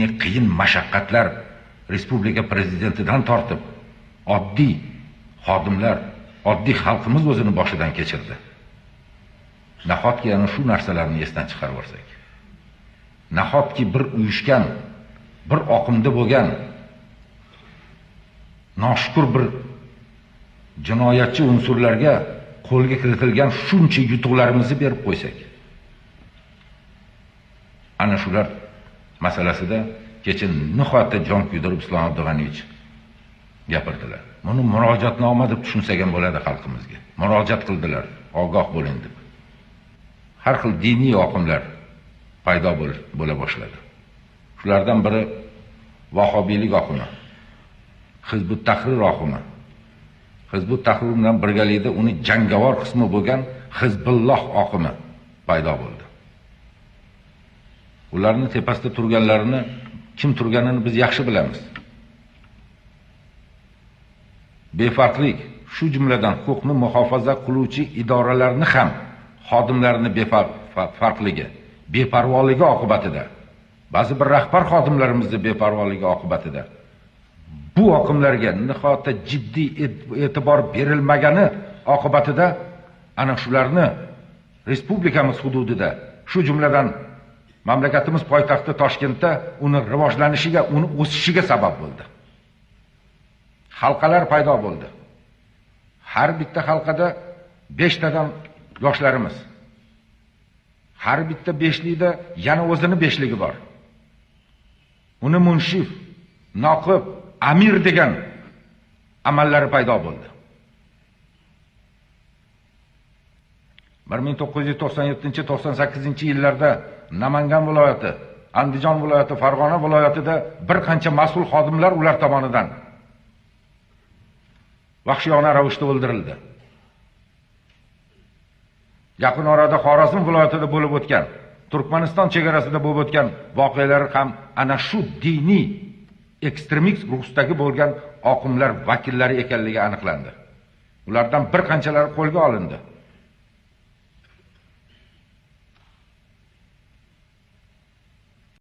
Diniy qiyin mashaqqatlar respublika prezidentidan tortib oddiy xodimlar, oddiy xalqimiz o'zini boshidan kechirdi. Nahotki ana shu narsalarni esdan chiqarib yuborsak? Nahotki bir uyushgan, bir oqimda bo'lgan noshukur bir jinoyatchi unsurlarga qo'lga kiritilgan shuncha yutuqlarimizni berib qo'ysak? Ana shular masalasida kecha nihoyatda jon kuydirib Islom Abdug'aniyevich gapirdilar. Buni murojaatnoma deb tushunsak ham bo'ladi xalqimizga. Murojaat qildilar, ogoh bo'ling deb. Har xil diniy oqimlar paydo bo'la boshladi. Shulardan biri Vahobiylik oqimi, Hizb ut-Tahrir oqimi. Hizb ut-Tahrir bilan birgalikda uni jangovar qismi bo'lgan Hizbulloh oqimi paydo bo'ldi. Ularning tepasida turganlarini, kim turganini biz yaxshi bilamiz. Befarqlik, shu jumladan huquqni muhofaza qiluvchi idoralarni ham xodimlarini befarqligi, beparvoligi oqibatida, ba'zi bir rahbar xodimlarimizni beparvoligi oqibatida bu oqimlarga nihoyatda jiddiy e'tibor berilmagani oqibatida ana shularni respublikamiz hududida, shu jumladan mamlakatimiz poytaxti Toshkentda uni rivojlanishiga, uni o'sishiga sabab bo'ldi. Halqalar paydo bo'ldi. Har bitta halqada 5 tadan yoshlarimiz. Har bitta beshlikda yana o'zini beshligi bor. Uni munshif, noqib, amir degan amallari paydo bo'ldi. 1997-98 yillarda Namangan viloyati, Andijon viloyati, Farg'ona viloyatida bir qancha mas'ul xodimlar ular tomonidan vahshiyona ravishda o'ldirildi. Yaqin orada Xorazm viloyatida bo'lib o'tgan, Turkmaniston chegarasida bo'lib o'tgan voqealar ham ana shu diniy ekstremist ruhdagi bo'lgan oqimlar vakillari ekanligi aniqlandi. Ulardan bir qanchalari qo'lga olindi.